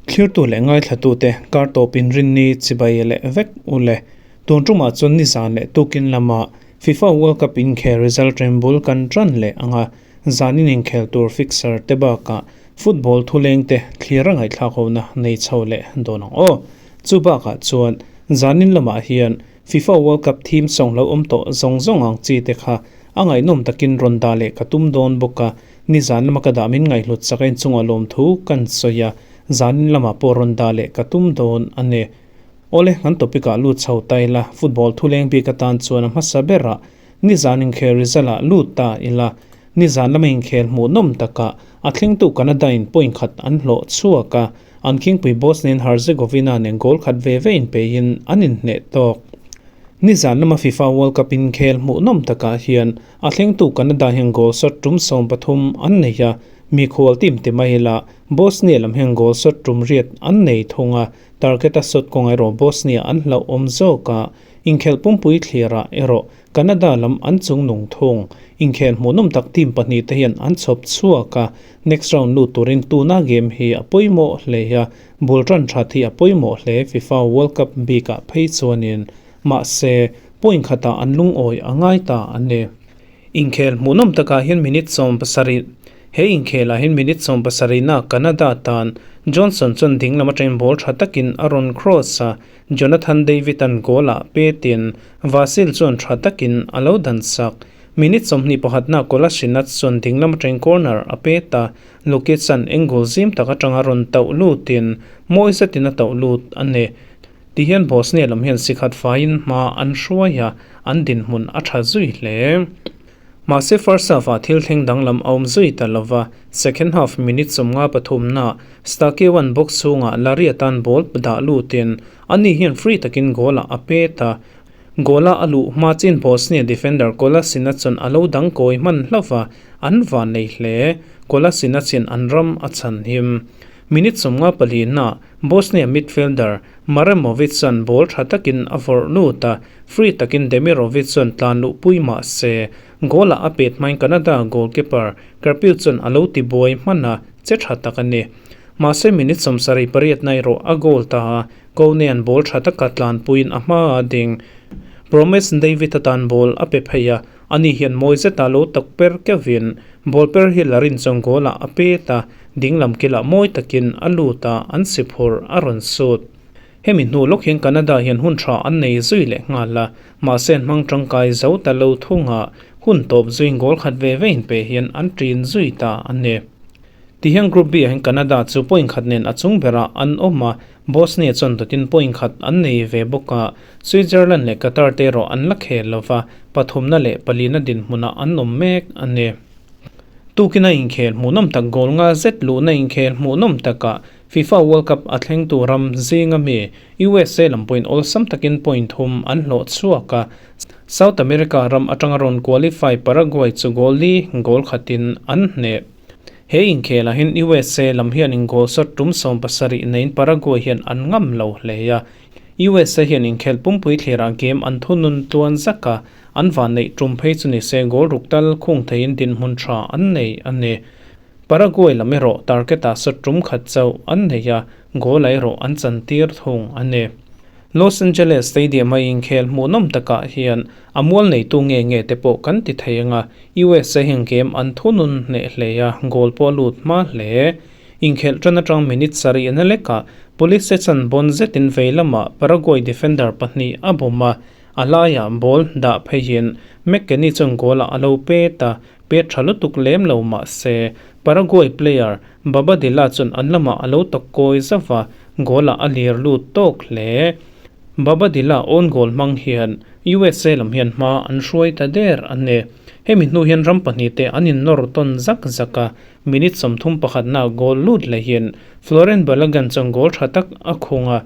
Thlirtu leh ngaithlatute kar tawp inrinni chibai leh vek u le. Tun tumah chuan nizan leh tukin lama FIFA World Cup inkhel result rem bul kan tan leh ang a, zanin inkhel tur fixer te bakah football thuleng te thlir a ngaihthlak hona nei chho leh dawn ang aw. Chu bakah chuan zanin lamah hian FIFA World Cup theme song lo awm tawh zawng zawng ang chi te kha a ngaihnawm takin rawn dah leh ka tum dawn bawk a, Nizan lama ka dah min ngaihhlut chak a inchungah lawmthu kan sawi a, zanin lamah pawh rawn dah leh ka tum dawn a ni. Awle, kan topic ah lut chho ta ila, football thuleng bik atan chuan a hmasa berah nizan inkhel result ah lut ta ila, nizan lama inkhel hmuhnawm takah a thlengtu Canada in point khat an hlawh chhuak a, an khingpui Bosnia and Herzegovina nen goal khat ve ve inpeihin an inhneh tawk. Nizan lama FIFA World Cup inkhel hmuhnawm takah hian A thlengtu Canada hian goal shot tum 13 an nei a, mikhual team ti mai ila Bosnia lam hian goal shot tum riat an nei thung a, target a shot kawng erawh Bosnia an hlauhawm zawk a, inkhelh pumpui thlirah erawh Canada lam an chung nung thung. Inkhel hmuhnawm tak team pahnih te hian an chhawp chhuak a, next round lut turin tuna game hi a pawimawh hle a, bul tan that hi a pawimawh hle FIFA World Cup bikah phei chuanin. Mahse, point khatah an lungawi a ngai ta a ni. Inkhel hmuhnawm takah hian minute 70 He inkhelah hian minute 70 na Canada tan Johnson chuan ding lam atangin ball tha takin a rawn cross a, Jonathan David-a'n goal-ah petin Vasil chuan tha takin a lo dan sak. Minute 21 na Kolasinac chuan ding lam atangin corner a pet a, Lukic-a'n angle zim tak atanga rawn tauh lutin mawi zetin a tauh lut a ni. Ti hian Bosnia lam hian sikhat faiin hma an hruai a, an dinhmun a tha zui hle. Mahse first half ah thil thleng danglam a awm zui ta lova, second half minute 53 na Stakewan box chhungah Lari atan ball dah lutin ani hian free takin goal ah a pet a, goal a a luh hma chin Bosnia defender Kolasinac chuan a lo dang kawi hman hlauh a, an van nei hle. Kolasinac in an ram a chhan him. Minute 54 na Bosnia midfielder Maremovic chuan ball tha takin a vawrh lut a, free takin Demirovic chuan tlan luh pui mah se, goal-ah a pet hmain Canada goalkeeper Carpio chuan a lo ti buai hman a, che tha tak a ni. Mahse minute 78 na erawh a goal ta a, Kone-a'n ball tha taka tlan puiin a hmaah a ding. Promes David atan ball a pe phei a, ani hian mawi zeta lo tak per keuhin ball per hi la rinchawng goal-ah a pet a, Dinglam kilah mawi takin a lut a, an si phurh a rawn sut. Hemi hnu lawk hian Canada hian hun tha an nei zui leh nghal a, mahse an hmang tangkai zo ta lo thunga hun tawp zuiin goal khat ve ve inpe hian an ṭin zui ta a ni. Tihian Group B ah hian Canada chu point khat nen a chung berah an awm a, Bosnia chuan dawtin point khat an nei ve bawk a, Switzerland leh Qatar te erawh an la khel lova, pathumna leh palina dinhmunah an awm mek a ni. Tukin a inkhel hmuhnawm tak goal nga zet luhna inkhel hmuhnawm takah FIFA World Cup a thlengtu ram zinga mi USA lam pawhin awlsam takin point thum an hlawh chhuak a, South America ram atanga rawn qualify Paraguay chu goal li goal khatin an hneh. He inkhelah hian USA lam hianin goal shot tum 70 neiin Paraguay hian an ngam lo hle a, USA hian inkhel pumpui thlirah game an thunun tluan zak a, An van neih tum phei chu ni se goal ruk tal khung theiin dinhmun tha an nei a ni. Paraguay lam erawh target-ah shot tum khat chauh an nei a, goal ah erawh an chan tir thung a ni. Los Angeles Stadium-a inkhel hmuhnawm takah hian a mual neitu nge nge te pawh kan ti thei ang a, USA hian game an thunun hneh hle a, goal pawh a lut hma hle. Inkhelh tan atang minute sarih na lekah Pulisic an bawn zetin vei lamah Paraguay defender pahnih a bawm a, A laiah ball dah pheiin McKennie chuan goal ah a lo pet a, pet tha lutuk lem lo mah se Paraguay player Babadilla chuan an lamah a lo tawk kawi zauh a, goal ah a lir lut tawk hle. Babadilla own goal hmang hian USA lam hian hma an hruai ta der a ni. Hemi hnu hian ram pahnih te an innawr tawn zak zak a, minute 31 na goal lut lehin Florent Balogun chuan goal tha tak a khung a,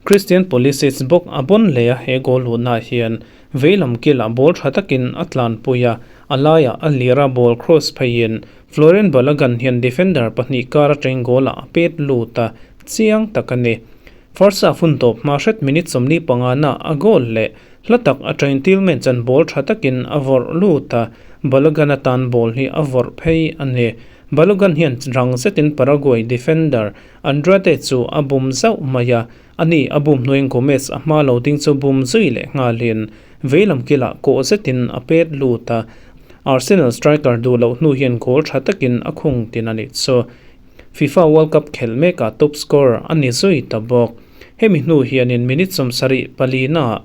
Christian Pulisic bawk a bawn hle a, he goal luhnaah hian veilam kilah ball tha takin a tlanpui a, a laiah a lir a, ball cross pheiin Florian Balogun hian defender pahnih kar atangin goal ah a pet lut a, chiang tak a ni. First half hun tawp hma hret minute 45 na a goal leh hla tak atangin Tillman chuan ball tha takin a vawrh lut a, Balogun atan ball hi a vawrh phei a ni. Balogun hian rang zetin Paraguay defender Andrade chu a bum zauh mai a, ani a bum hnuaiin Gomez a hma lo ding chu bum zui leh nghalin veilam kilah kawh zetin a pet lut a. Arsenal striker duh loh hnu hian goal tha takin a khung tin a nih chu. FIFA World Cup khelh mekah top scorer a ni zui ta bawk. Hemi hnu hianin minute 70 palina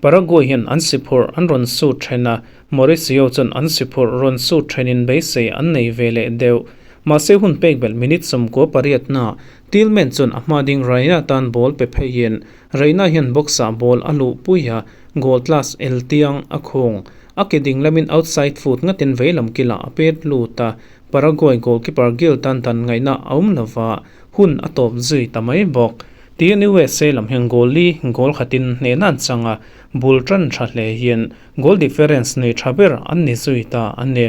Paraguay hian an siphurh an rawn sut then a, Mauricio chuan an siphurh rawn sut thenin beisei an nei ve leh deuh. Mahse hun pek belh minute 98na Tillman chuan a hma ding Reina tan ball pe pheiin Reina hian box-ah ball a luh pui a, goal class el tiang a khung. A ke ding lamin outside foot ngatin veilam kilah a pet lut a, Paraguay goalkeeper Gil tan dan ngaihna a awm lova, hun a tawp zui ta mai bawk. Tiin USA lam hian goal li goal khatin hnehna an chang a, bul tan tha hle hian goal difference nei tha ber an ni zui ta a ni.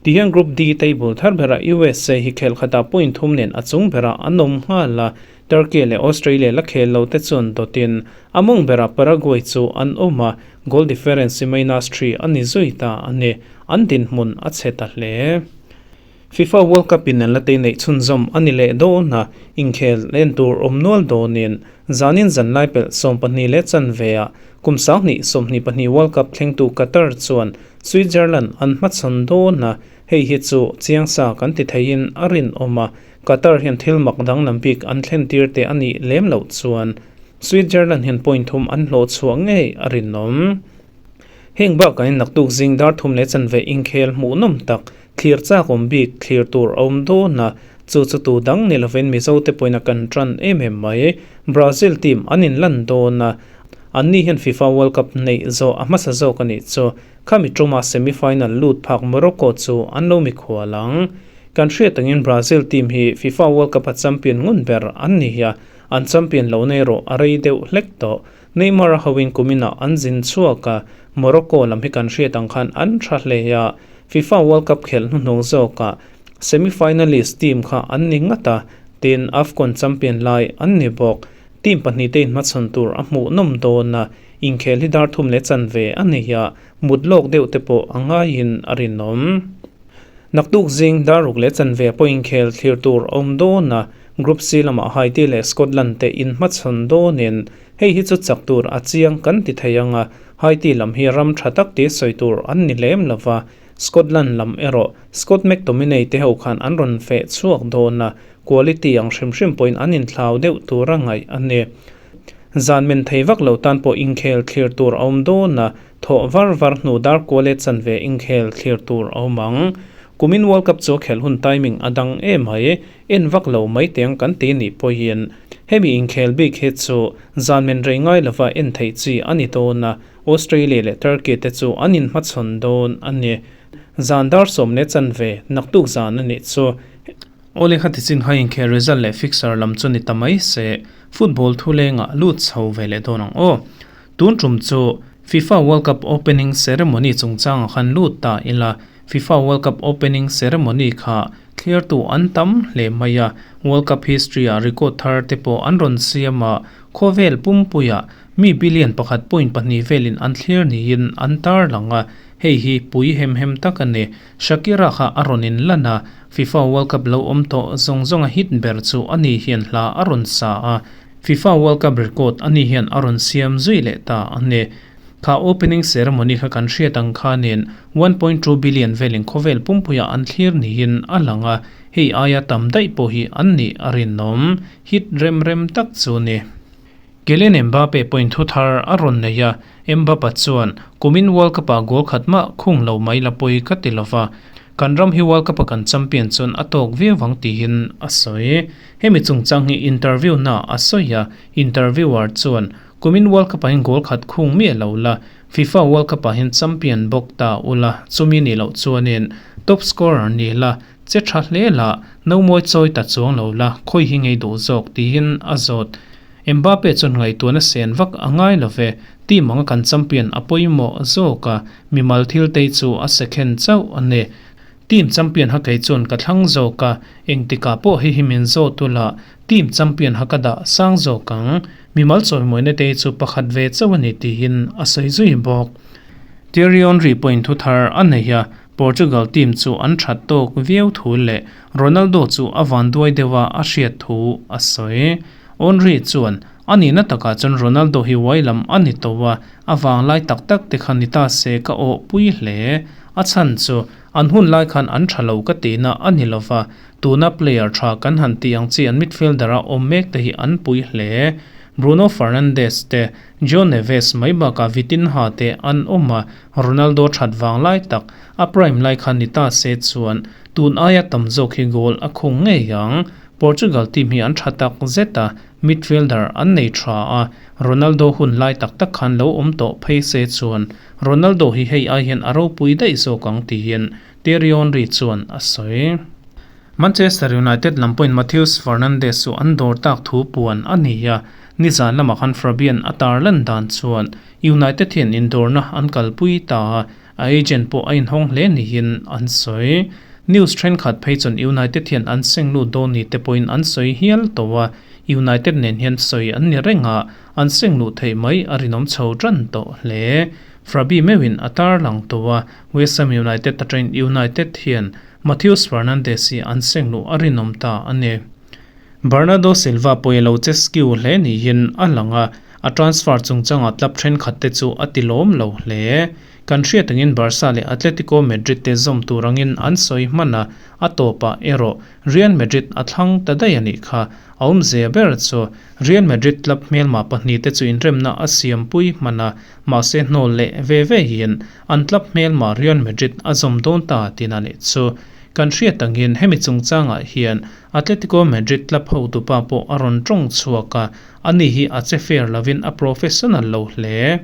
Tihian Group D table thar berah USA hi khel khatah point thum nen a chung berah an awm nghal a, Turkey leh Australia la khel lo te chuan dawtin a mawng berah Paraguay chu an awm a, goal difference hi minus three a ni zui ta a ni. An dinhmun a chhe ta hle. FIFA World Cup in an la tei neih chhunzawm a ni leh dawn a, inkhel len tur awm nual dawnin zanin zan lai pelh 12 leh chanve ah kum 2022 World Cup thlengtu Qatar chuan Switzerland an hmachhawn dawn a, hei hi chu chiang sa kan ti theiin a rinawm a, Qatar hian thil mak danglam bik an thlen tir te a nih lem loh chuan Switzerland hian point thum an hlawh chhuah ngei a rinawm. Heng bakah hian naktuk zing dar thum leh chanve inkhel hmuhnawm tak thlir chak awm bik thlir tur a awm dawn a, chu chu tu dang ni lovin Mizo te pawhin a kan tan em em mai. Brazil team an inlan dawn a, anni hian FIFA World Cup neih zawh a hmasa zawk a nih chu. Khami tuma semi-final lut phak Morocco chu an lo mikhual ang. Kan hriat angin Brazil team hi FIFA World Cup a champion ngun ber an ni a, an champion lo nei erawh a rei deuh hlek tawh. Neymar a hoin kuminah an zin chhuak a, Morocco lam hi kan hriat ang khan an tha hle a, FIFA World Cup khelh hnuhnung zawkah semi-finalist team kha an ni ngat a, tin AFCON champion lai an ni bawk. Team pahnih te inhmachhawn tur a hmuhnawm dawn a, inkhel hi dar thum leh chanve a nei a, mut lawk deuh te pawh a ngaiin a rinawm. Naktuk zing dar ruk leh chanve pawh inkhel thlir tur a awm dawn a, Group C lamah Haiti leh Scotland te inhmachhawn dawnin hei hi chu chak tur a chiang kan ti thei ang a, Haiti lam hi ram tha tak tih sawi tur an ni lem lo va, Scotland lam erawh Scott McTominay te ho khan an rawn feh chhuak dawn a, quality ang hrim hrim pawhin an inthlau deuh tur a ngaih a ni. Zan men thei vak lo tan pawh inkhel thlir tur a awm dawn a, Thawh var var hnu dar kual e chanve inkhel thlir tur a awm ang. Kumin World Cup chu a khelh hun timing a dang em mai, en vak lo mai teng kan ti nih pawhin hemi inkhel bik hi chu zan men rei ngai lova en theih chi a ni dawn a, Australia leh Turkey te chu an inhmachhawn dawn a ni. Zan dar sawm leh chanve naktuk zan a nih chu. Awle kha tichin kha inkhel result leh fixture lam chu ni ta mai se, football thulengah lut chho ve leh dawn ang aw. Tun tum chu FIFA World Cup opening ceremony chungchangah khan lut ta ila, FIFA World Cup opening ceremony kha thlirtu an tam hle mai a, World Cup history-ah record thar te pawh an rawn siam a, khawvel pumpuiah mi billion pakhat point pahnih velin an thlir niin an tarlang a, hei hi pui hem hem tak a ni. Shakira kha a rawn inlan a, FIFA World Cup lo awm tawh zawng zawnga hit ber chu ani hian hla a rawn sa a, FIFA World Cup record ani hian a rawn siam zui leh ta a ni. Kha opening ceremony kha kan hriat ang khanin 1.2 billion velin khawvel pumpuiah an thlir niin a lang a, hei aia tam daih pawh hi an nih a rinawm. Hit rem rem tak chu ni. Kylian Mbappe pawhin thu thar a rawn nei a, Mbappe chuan, Kumin World Cup-ah goal khat mah khung lo mai la pawi ka ti lova, kan ram hi World Cup-a kan champion chuan a tawk viau ang tiin a sawi. Hemi chungchang hi interview na a sawi a, interviewer chuan, Kumin World Cup-ah hian goal khat khung miah lo la, FIFA World Cup-ah hian champion bawk ta ula, chumi nih loh chuanin top scorer ni la, che tha hle la, no mawi chawi ta chuang lo la, khawi hi ngei duh zawk tiin a zawt. Mbappe chuan ngaihtuahna sen vak a ngai lo ve, team anga kan champion a pawimawh zawk a, mimal thil tei chu a second chauh a ni. Team champion ha kei chuan ka thlang zawk a, engtikah pawh hei hi min zawt ula, team champion ha ka dah sang zawk ang. Mimal chawimawina te hi chu pakhat ve chauh a ni tiin a sawi zui bawk. Thierry Henry pawhin thu thar a nei a. Portugal team chu an that tawk viau thu leh Ronaldo chu a vanduai deuha a hriat thu a sawi. Henry chuan, A nihna takah chuan Ronaldo hi uai lam a ni tawh a, a vanglai tak tak te kha ni ta se ka awh pui hle. A chhan chu an hun lai khan an tha lo ka tihna a ni lo va, tuna player tha kan han tih ang chi an midfielder a awm mek te hi an pui hle. Bruno Fernandes te, Joe Neves mai bakah Vitinha te an awm a, Ronaldo that vang lai tak, a prime lai kha ni ta se chuan tun aia tam zawk hi goal a khung ngei ang. Portugal team hi an tha tak zet a, midfielder an nei tha a, Ronaldo hun lai tak tak khan lo awm tawh phei se chuan Ronaldo hi hei ai hian a ropui daih zawk ang tiin Thierry Henry chuan a sawi. Manchester United lam pawhin Matheus Fernandes chu an dawr tak thu puan a ni a, nizan lamah khan Fabian a tarlan dan chuan United hian indawrna an kalpui ta a, a agent pawh a inhawng hle niin an sawi. News thenkhat phei chuan United hian an seng lut dawn ni te pawhin an sawi hial tawh a, United nen hian sawi an ni reng a, an seng luh theih mai a rinawm chho tan tawh hle. Fabi meuhin a tarlang tawh a, West Ham United atangin United hian Matheus Fernandes hi an seng luh a rinawm ta a ni. Bernardo Silva pawh i lo che skew hle niin a lang a, a transfer chungchangah club thenkhat te chu a ti lawm lo hle. Kan hriat angin Barca leh Atletico Madrid te zawm tur angin an sawi hman a, a tawpah erawh Real Madrid a thlang ta daih a nih kha. A awmzia ber chu Real Madrid club hmelma pahnihte chu inremna a siampui hman a, mahse hnawl leh ve ve hian an club hmelma Real Madrid a zawm dawn ta tih a nih chu. Kan hriat angin hemi chungchangah hian Atletico Madrid club hotupa pawh a rawn tawng chhuak a, ani hi a che fair lovin a professional lo hle.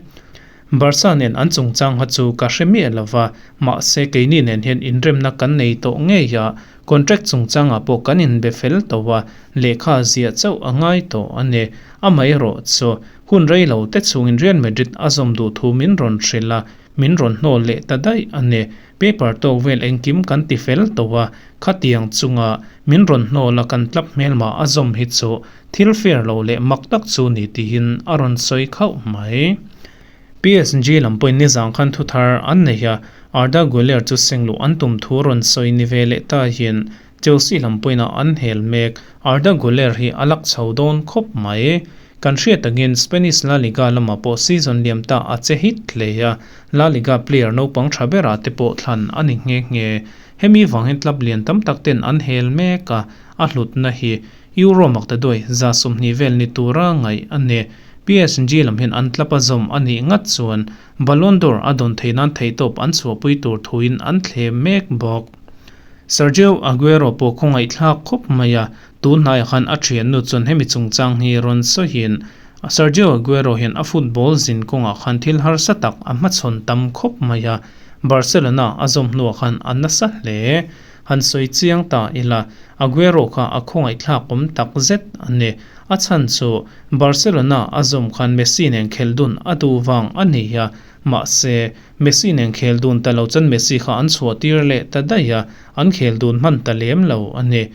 Barca nen an chungchang kha chu ka hre miah lo va, mahse keini nen hian inremna kan nei tawh ngei a, contract chungchangah pawh kan inbe fel tawh a, lehkha ziah chauh a ngai tawh a ni. Amaherawh chu hun rei lo te chungin Real Madrid a zawm duh thu min rawn hrilh a, min rawn hnawl leh ta daih a ni. Paper tawk vel engkim kan ti fel tawh a, khatiang chunga min rawn hnawl a kan club hmelmah a zawm hi chu thil fair lo leh mak tak chu ni tiin a rawn sawi khauh mai. PSG lam pawhin nizang khan thu thar an nei a, Arda Guler chu sengluh an tum thu rawn sawi ni ve leh ta hian Chelsea lam pawhin an hel mek. Arda Guler hi a lak chho dawn khawp mai. Kan hriat angin Spanish La Liga lamah pawh season liam ta a che hit hle a, La Liga player naupang tha berah te pawh thlan a ni nghe nghe. Hemi vang hian club lian tam tak ten an hel mek a, a hlutna hi Euro maktaduai 120 vel ni tura ngaih a ni. PSG lam hian an club a zawm a nih ngat chuan Ballon d'Or a dawn theih nan theihtawp an chhuahpui tur thuin an thlem mek bawk. Sergio Aguero pawh khawngaihthlak khawp mai a, tun hnaiah khan a thiannu chuan hemi chungchang hi rawn sawiin, Sergio Aguero hian a football zin kawngah khan thil harsa tak a hmachhawn tam khawp mai a, Barcelona a zawm hnuah khan a nasa hle. Han sawi chiang ta ila, Aguero kha a khawngaihthlak awm tak zet a ni. A chhan chu Barcelona a zawm khan Messi nen khelh dun a duh vang a ni a, mahse, Messi nen khel dun ta lo chuan Messi kha an chhuah tir leh ta daih a, an khel dun hman ta lem lo a ni.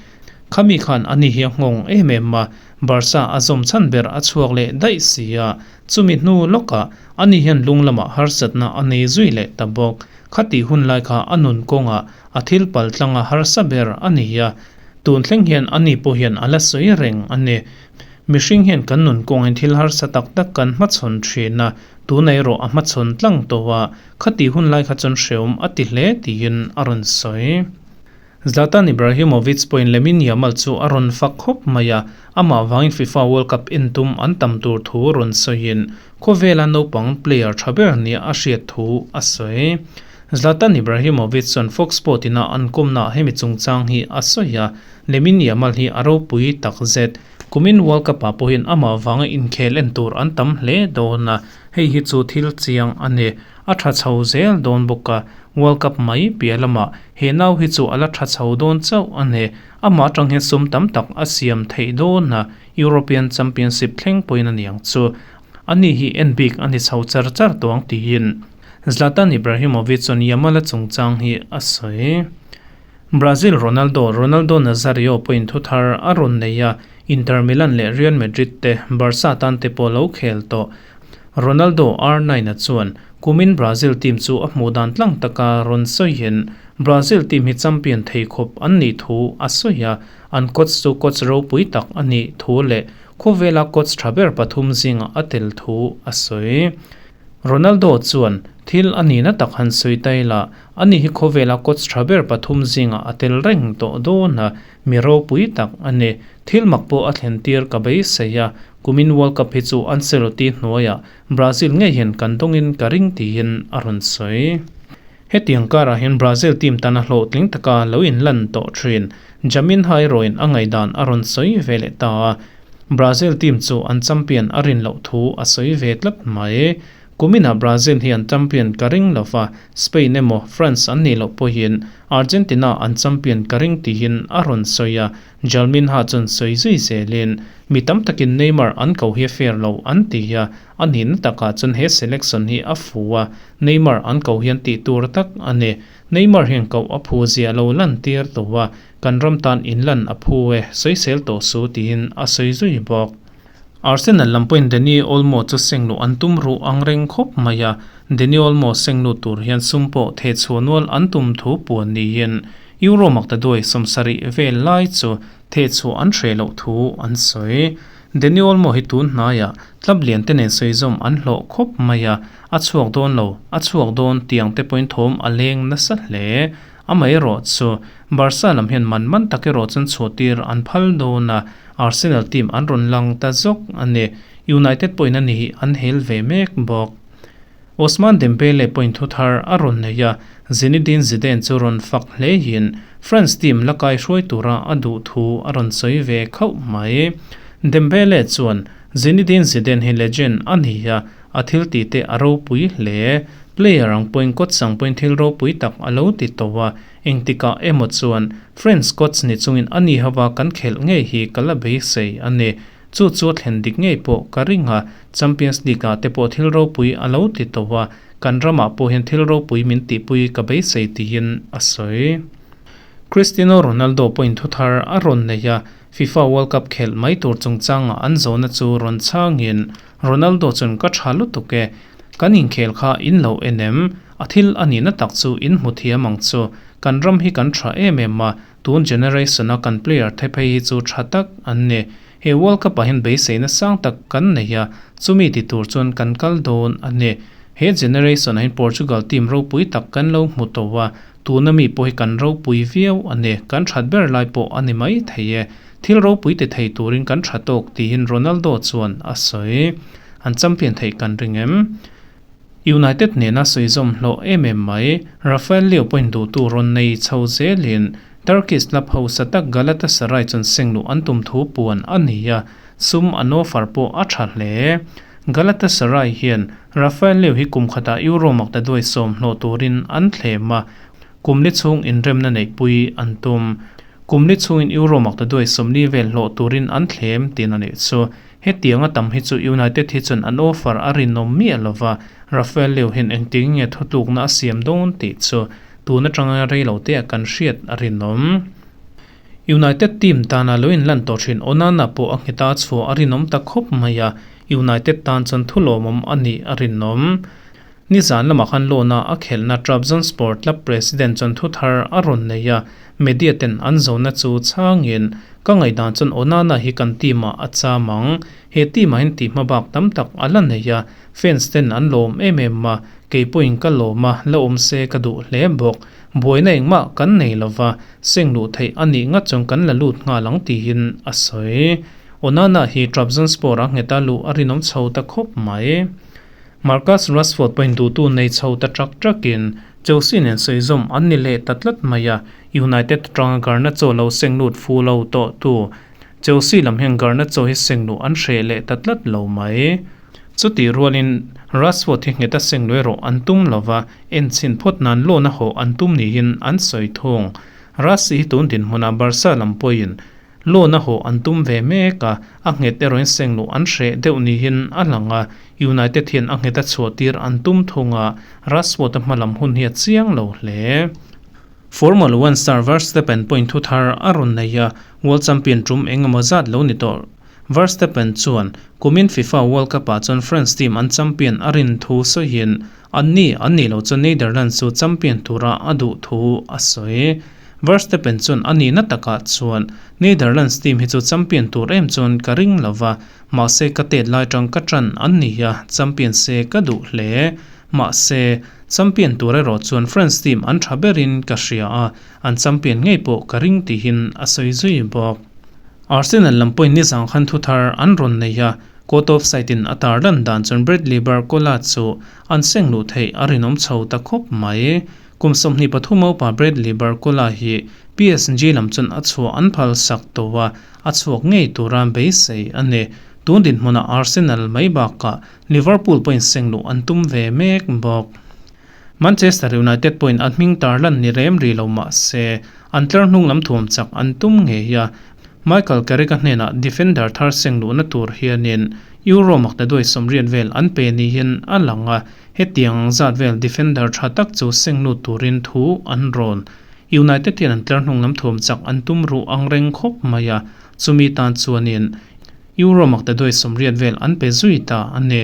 Khami khan ani hi a nghawng em em a, Barca a zawm chhan ber a chhuak leh daih si a, chumi hnu lawkah ani hian lung lamah harsatna a nei zui leh ta bawk. Khatih hun lai kha a nun kawngah a thil pal tlanga harsa ber a ni a, tun thleng hian ani pawh hian a la sawi reng a ni. Mihring hian kan nun kawngin thil harsa tak tak kan hmachhawn thin a, Tuna erawh a hmachhawn tlang tawh a, khati hun lai kha chuan hreawm a ti hle tiin a rawn sawi. Zlatan Ibrahimovic pawhin Lamine Yamal chu a rawn fak khawp mai a, amah vangin FIFA World Cup en tum an tam tur thu rawn sawiin khawvela naupang player tha ber nia a hriat thu a sawi. Zlatan Ibrahimovic chuan Fox Sport ina an kawmnaah hemi chungchang hi a sawi a, Lamine Yamal hi a ropui takzet. Kumin World Cup-ah pawhin amah vanga inkhel en tur an tam hle dawn a, hei hi chu thil chiang a ni. A tha chho zel dawn bawk a, World Cup mai piah lamah he nau hi chu a la tha chho dawn chauh a ni. Amah atang hian sum tam tak a siam theih dawn a, European Championship thleng pawhin a ni ang chu. Ani hi en bik a ni chho char char tawh ang tiin Zlatan Ibrahimovic chuan Yamal-a chungchang hi a sawi. Brazil Ronaldo, Ronaldo Nazario pawhin thu thar a rawn nei a, Inter Milan leh Real Madrid te, Barca tan te pawh lo khel tawh. Ronaldo, R nine a chuan kumin Brazil team chu a hmuh dan tlang taka rawn sawiin, Brazil team hi champion thei khawp an nih thu a sawi a, an coach chu coach ropui tak a nih thu leh khawvela coach tha ber pathum zingah a tel thu a sawi. Ronaldo chuan thil a nihna tak han sawi ta ila, ani hi khawvela coach tha ber pathum zingah a tel reng tawh dawn a, mi ropui tak a ni. Thil mak pawh a thlen tir ka beisei a, kumin World Cup hi chu Ancelotti hnuaiah Brazil ngei hian kan dawngin ka ring tiin a rawn sawi. Hetiang karah hian Brazil team tana hlawhtling taka lo inlan tawh thin Jamin Hairoin a ngaihdan a rawn sawi ve leh ta a, Brazil team chu an champion a rin loh thu a sawi ve tlat mai. Kuminah Brazil hi an champion ka ring lo va, Spain emaw France an nih loh pawhin Argentina an champion ka ring tihin a rawn sawi a, Jalmin ha chuan sawi zui zelin, Mi tam takin Neymar an ko hi a fair lo an ti a, a nihna takah chuan he selection hi a fu a, Neymar an ko hian tih tur tak a ni. Neymar hian koh a phu zia lo lan tir lo a, kan ram tan inlan a phu e, sawisel tawh su tiin a sawi zui bawk. Arsenal lam pawhin Dani Olmo chu sengluh an tum ruh ang reng khawp mai a, Dani Olmo senglut tur hian sum pawh thehchhuah nual an tum thu puan niin Euro maktaduai 70 vel lai chu thehchhuah an hreh loh thu an sawi. Dani Olmo hi tun hnaiah club lian te nen sawizawm an hlawh khawp mai a, a chhuak dawn lo, a chhuak dawn tiang te pawhin thawm a leng nasa hle. Amaherawh chu Barca lam hian man man tak erawh chuan chhuahtir an phal dawn a, Arsenal team an rawn lang ta zawk a ni. United pawhin a ni hi an hel ve mek bawk. Ousmane Dembele pawhin thu thar a rawn nei a, Zinedine Zidane chu rawn fak hlehin France team la kai hruai tura a duh thu a rawn sawi ve khauh mai. Dembele chuan, Zinedine Zidane hi legend a ni a, a thil tih te a ropui hle. Player ang pawhin coach ang pawhin thil ropui tak a lo ti tawh a, engtikah emaw chuan France coach ni chungin a ni hova kan khelh ngei hi ka la beisei a ni. Chu chu a thlen dik ngei pawh ka ring a, Champions League ah te pawh thil ropui a lo ti tawh a, kan ramah pawh hian thil ropui min tihpui ka beisei tiin a sawi. Cristiano Ronaldo pawhin thu thar a rawn nei a, FIFA World Cup khelh mai tur chungchangah an zawhna chu rawn chhangin Ronaldo chuan ka tha lutuk e, kan inkhel kha in lo en em? A thil a nihna tak chu in hmu thiam ang chu, kan ram hi kan tha em em a, Tun generation a kan player the phei hi chu tha tak an ni. He World Cup ah hian beiseina sang tak kan nei a, chumi ti tur chuan kan kal dawn a ni. He generation ah hian Portugal team ropui tak kan lo hmu tawh a, tuna mi pawh hi kan ropui viau a ni, kan that ber lai pawh a ni mai thei e. Thil ropui ti thei turin kan tha tawk tiin Ronaldo chuan a sawi. An champion theih kan ring em? United nena sawi zawm hlawh em em mai, Rafael Leao pawhin duhtu rawn nei chho zelin Turkish club hausa tak Galatasaray chuan sengluh an tum thu puan a ni a, sum an offer pawh a tha hle. Galatasaray hian Rafael Leao hi kum khatah Euro maktaduai 10 hlawh turin an thlem a, kum li chhung inremna neihpui an tum. Kum li chhungin Euro maktaduai 40 vel hlawh turin an thlem tiin a nih chu. Hetianga tam hi chu United hi chuan an offer a rinawm miah lova, Rafael Leao hian engtin nge thutlukna a siam dawn tih chu tun atanga rei lo te ah kan hriat a rinawm. United team tana lo inlan tawh thin Onana pawh a ngheta chhuah a rinawm ta khawp mai a, United tan chuan thulawmawm a nih a rinawm. Nizan lamah khan loan-a a khelhna Trabzonspor club president chuan thu thar a rawn nei a, media ten an zona chu chhangin, Ka ngaihdan chuan Onana hi kan team-ah a cham ang. He team-ah hian tih hmabak tam tak a la nei a, fans ten an lawm em em a, kei pawhin ka lawm a, la awm se ka duh hle bawk. Buaina engmah kan nei lova, seng luh theih a nih ngat chuan kan la lut nghal ang tiin a sawi. Onana hi Trabzonspor-a ngheta luh a rinawm chho ta khawp mai. Marcus Rashford pawhin duhtu nei chho ta ṭak ṭakin Chelsea nen sawi zawm an ni leh ta tlat mai a, United atanga Garnacho lo seng lut fu lo tawh tu Chelsea lam hian Garnacho hi seng luh an hreh leh ta tlat lo mai. Chutih rualin Rashford hi nghet a seng luh erawh an tum lo va, enchhin phawt nan loan a hawh an tum niin an sawi thung. Rashford hi tun dinhmunah Barca lam pawhin Loan a hawh an tum ve mek a, a nghet erawhin seng luh an hreh deuh niin a lang a, United hian a nghet a chhuahtir an tum thung a, Rashford-a hmalam hun hi a chiang lo hle. Formula One star Verstappen pawhin thu thar a rawn nei a, World Champion tum eng emaw zat lo ni tawh. Verstappen chuan kumin FIFA World Cup-ah chuan France team an champion a rin thu sawiin, Anni an nih loh chuan Netherlands chu champion tura a duh thu a sawi. Verstappen chuan a nihna takah chuan Netherlands team hi chu champion tur em chuan ka ring lo va, mahse ka tet lai tang ka tan an ni a, champion se ka duh hle. Mahse, champion tur erawh chuan France team an tha berin ka hria a, an champion ngei pawh ka ring tihin a sawi zui bawk. Arsenal lam pawhin nizang khan thuthar an rawn nei a, Court of Sight in a tar lan dan chuan Bradley Barcola chu an seng luh theih a rinawm chho ta khawp mai. Kum 23 upa Bradley Barcola hi PSG lam chuan a chhuah an phal sak tawh a, a chhuak ngei tura beisei a ni. Tun dinhmunah Arsenal mai bakah Liverpool pawhin seng luh an tum ve mek bawk. Manchester United pawhin a hming tar lan ni rem ri lo mah se, an tlar hnung lam thuam chak an tum ngei a. Michael Carrick-a hnenah defender thar seng luhna tur hianin Euro maktaduai 80 vel an pe niin a lang a, hetiang ang zat vel defender tha tak chu seng lut turin thu an rawn. United hian an tlar hnung lam thuam chak an tum ruh ang reng khawp mai a, chumi tan chuanin Euro maktaduai 80 vel an pe zui ta a ni.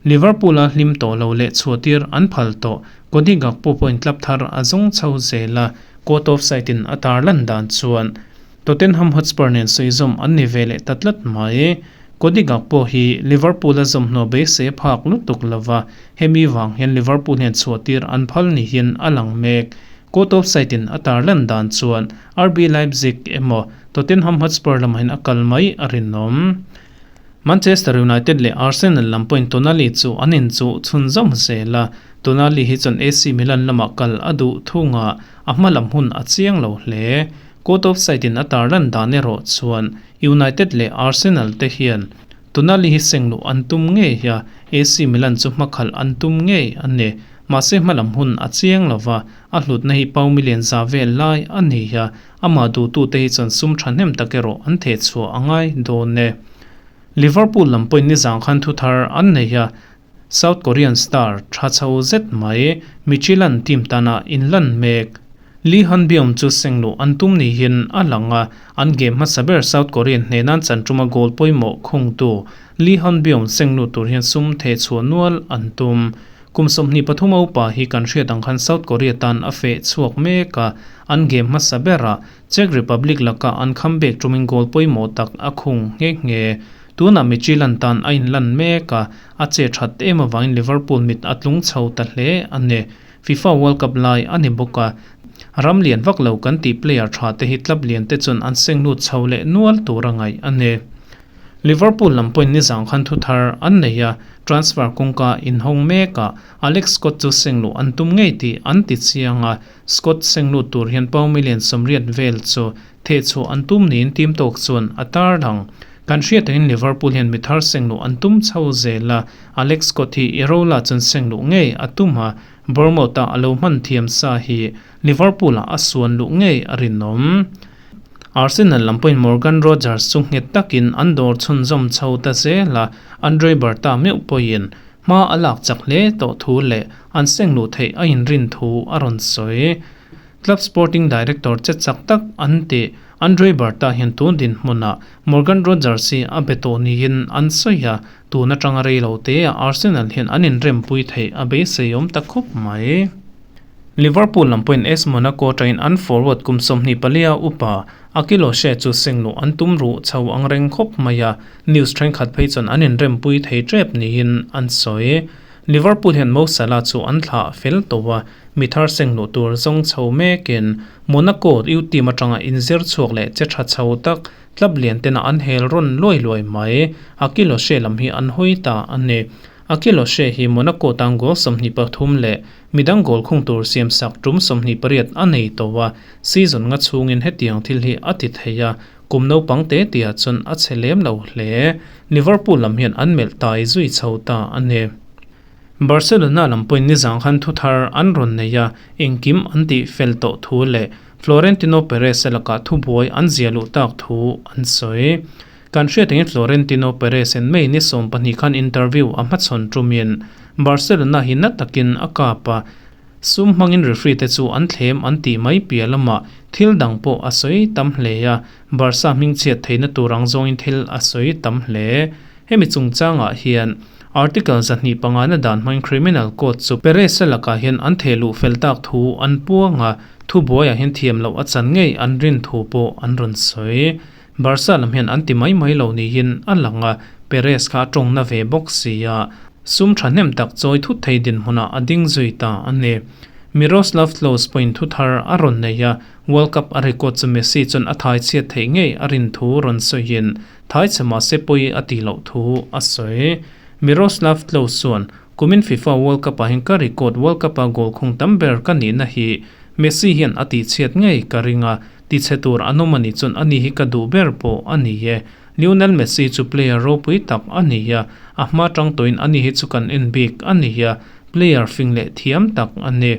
Liverpool-a hlim tawh lo leh chhuahtir an phal tawh. Cody Gakpo pawhin club thar a zawng chho zel a, court of sight-in a tar lan dan chuan Tottenham Hotspur nen sawi zawm an ni ve leh ta tlat mai. Cody Gakpo hi Liverpool-a zawmhnaw beisei a phak lutuk lo va, hemi vang hian Liverpool hian chhuahtir an phal ni hian a lang mek. Court of sight-in a tar lan dan chuan RB Leipzig emaw Tottenham Hotspur lamah hian a kal mai a rinawm. Manchester United leh Arsenal lam pawhin Tonali chu an inchuh chhunzawm zel a, Tonali hi chuan AC Milan lamah kal a duh thung a, a hma lam hun a chiang lo hle. Court of Sight-in a tarlan dan erawh chuan United leh Arsenal te hian Tonali hi seng luh an tum ngei a, AC Milan chu hmakhalh an tum ngei a ni. Mahse hma lam hun a chiang lo va, a hlutna hi pau million za vel lai a ni a, Amah duhtute hi chuan sum thahnem tak erawh an theh chhuah a ngai dawn e. Liverpool lam pawhin nizang khan thuthar an nei a, South Korean star tha chho zet mai Midtjylland team tana inlan mek. Lee Han-beom chu seng luh an tum niin a lang a, an game hmasa ber South Korean hnenan chanṭuma goal pawimawh khungtu Lee Han-beom seng lut tur hian sum theh chhuah nual an tum. Kum 23 a upa hi kan hriat ang khan South Korea tan a feh chhuak mek a, an game hmasa berah Czech Republic lakah an comeback tumin goal pawimawh tak a khung nghe nghe. Tunah Midtjylland tan a inlan mek a, a che that em avangin Liverpool mit a tlung chho ta hle a ni. FIFA World Cup lai a ni bawk a, ram lian vak lo kan tih player tha te hi club lian te chuan an seng lut chho leh nual tur a ngaih a ni. Liverpool lam pawhin nizang khan thuthar an nei a, transfer kawngka inhawng mekah Alex Scott chu seng luh an tum ngei tih an ti chiang a, Scott seng lut tur hian pound million 80 vel chu thehchhuah an tum niin team tawk chuan a tarlang. Kan hriat angin Liverpool hian mi thar seng luh an tum chho zel a, Alex Scott hi Iraola chuan seng luh ngei a tum a, Bournemouth-a a lo hman thiam sa hi Liverpool-ah a suan luh ngei a rinawm. Arsenal lam pawhin Morgan Rogers chu nghet takin an dawr chhunzawm chho ta zel a, Andre Berta meuh pawhin hma a lak chak hle tawh thu leh an seng luh theih a inrin thu a rawn sawi. Club sporting director che chak tak an ti. Andre Berta hian tun dinhmunah Morgan Rogers hi a be tawh niin an sawi a, tun atanga rei lo teah Arsenal hian an inrempui theih a beiseiawm ta khawp mai. Liverpool lam pawhin AS Monaco atangin an forward kum 24 a upa Akil O'Shea chu seng luh an tum ruh chho ang reng khawp mai a, news thenkhat phei chuan an inrempui thei tep niin an sawi. Liverpool hian Mo Salah chu an thlah fel tawh a, mi thar seng luh tur zawng chho mekin Monaco U team atanga inzir chhuak leh che tha chho tak club lian tena an hel rawn luai luai mai. Akil O'Shea lam hi an hawi ta a ni. Akil O'Shea hi Monaco tan goal 23 leh midang goal khung tur siam sak tum 28 a nei tawh a, season nga chhungin hetiang thil hi a ti thei a, kum naupang te tia chuan a che lem lo hle. Liverpool lam hian an melh tai zui chho ta a ni. Barcelona lam pawhin nizang khan thuthar an rawn nei a, engkim an tih fel tawh thu leh Florentino Perez lakah thubuai an zia luh tak thu an sawi. Kan hriat angin Florentino Perez in May ni 12 khan interview a hmachhawn tumin Barcelona hi na takin a kap a, sum hmangin referee te chu an thlem an tih mai piah lamah thil dang pawh a sawi tam hle a, Barca hming chhiat theihna tur ang zawngin thil a sawi tam hle. Hemi chungchangah hian Article 205 na dan hmangin Criminal Code chu Perez-a lakah hian an theh luh fel tak thu an puang a, thubuaiah hian thiam loh a chan ngei an rin thu pawh an rawn sawi. Barca lam hian an ti mai mai lo niin a lang a, Perez kha a tawngna ve bawk si a, sum thahnem tak chawi thut thei dinhmunah a ding zui ta a ni. Miroslav Klose pawhin thu thar a rawn nei a, World Cup a record chu Messi chuan a thai chhiat theih ngei a rin thu rawn sawiin, Thai chhe mahse pawi a tih loh thu a sawi. Miroslav Klose chuan, Kumin FIFA World Cup ah hian ka record World Cup a goal khung tam ber ka nihna hi Messi hian a tihchhiat ngei ka ring a, tichhe tur an awm a nih chuan ani hi ka duh ber pawh a ni e. Lionel Messi chu player ropui tak a ni a, a hma tang tawhin ani hi chu kan en bik a ni a, player fing leh thiam tak a ni.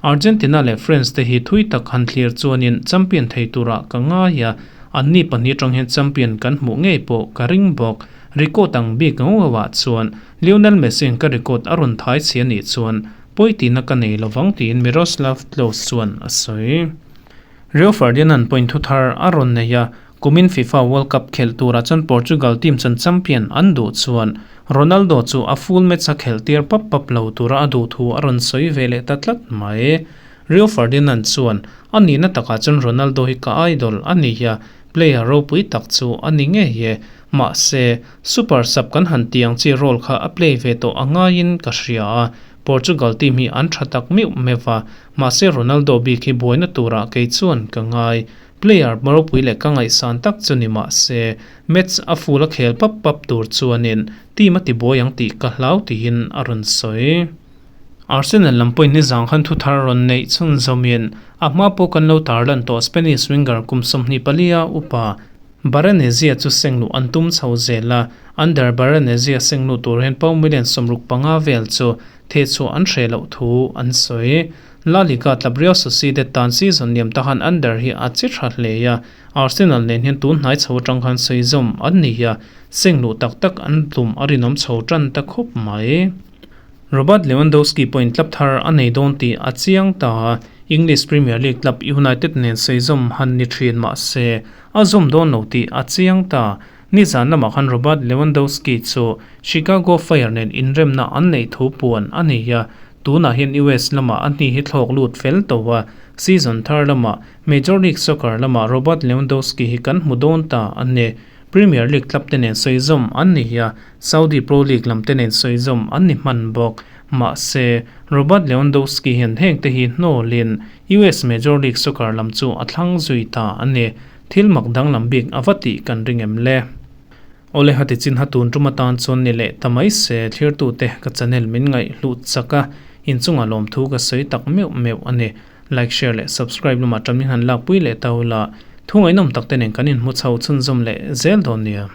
Argentina leh France te hi thui tak han thlir chuanin champion thei turah ka ngai a, anni pahnih atang hian champion kan hmuh ngei pawh ka ring bawk. Record ang bik ngauh chuan Lionel Messi in ka record a rawn thai chhi a nih chuan pawi tihna ka nei lovang tiin Miroslav Klose chuan a sawi. Rio Ferdinand point thu thar a rawn nei a, Kumin FIFA World Cup khelh turah chuan Portugal team chuan champion an duh chuan Ronaldo chu a full match a khelh tir pap pap lo tura a duh thu a rawn sawi ve leh ta tlat mai. Rio Ferdinand chuan, A nihna takah chuan Ronaldo hi ka idol a ni a, player ropui tak chu a ni ngei e. Mahse, super sub kan han tih ang chi role kha a play ve tawh a ngaiin ka hria a, Portugal team hi an tha tak meuh meuh a, mahse Ronaldo bik hi buaina turah kei chuan ka ngai. Player ropui leh ka ngaihsan tak chu ni mah se, match a full a khel pap pap tur chuanin team a ti buai ang tih ka hlau tiin a rawn sawi. Arsenal lam pawhin nizang khan thu thar rawn neih chhunzawmin a hma pawh kan lo tarlan tawh Spanish winger kum 24 a upa Barrenezia chu sengluh an tum chho zel a, Ander Barrenezia sengluh tur hian pau million 65 vel chu thehchhuah an hreh loh thu an sawi. La Liga tlap Real Sociedad tan season liam ta khan Ander hi a che tha hle a, Arsenal nen hian tun hnai chho atang khan sawi zawm an ni a, seng luh tak tak an tlum a rinawm chho tan ta khawp mai. Robert Lewandowski pawhin tlap thar a nei dawn tih a chiang ta a, English Premier League club United nen sawi zawm han ni thin mah se a zawm dawn lo tih a chiang ta. Nizan lamah khan Robert Lewandowski chu Chicago Fire nen inremna an neih thu puan a ni a, tunah hian US lamah a hni hi thlawk lut fel tawh a, season thar lamah Major League Soccer lamah Robert Lewandowski hi kan hmu dawn ta a ni. Premier League club te nen sawi zawm an ni a, Saudi Pro League lam te nen sawi zawm an ni hman bawk. Mahse, Robert Lewandowski hian heng te hi hnawlin US Major League Soccer lam chu a thlang zui ta a ni. Thil mak danglam bik a va tih kan ring em le? Awle hati chin ha tun tum atan chuan ni leh ta mai se thlirtute ka channel min ngaih hluh chak a, inchungah lawmthu ka sawi tak meuh meuh a ni. Like, share leh subscribe lamah ṭan min han lakpui leh ta ula, thu ngaihnawm tak te nen kan inhmu chho chhunzawm leh zel dawn nia.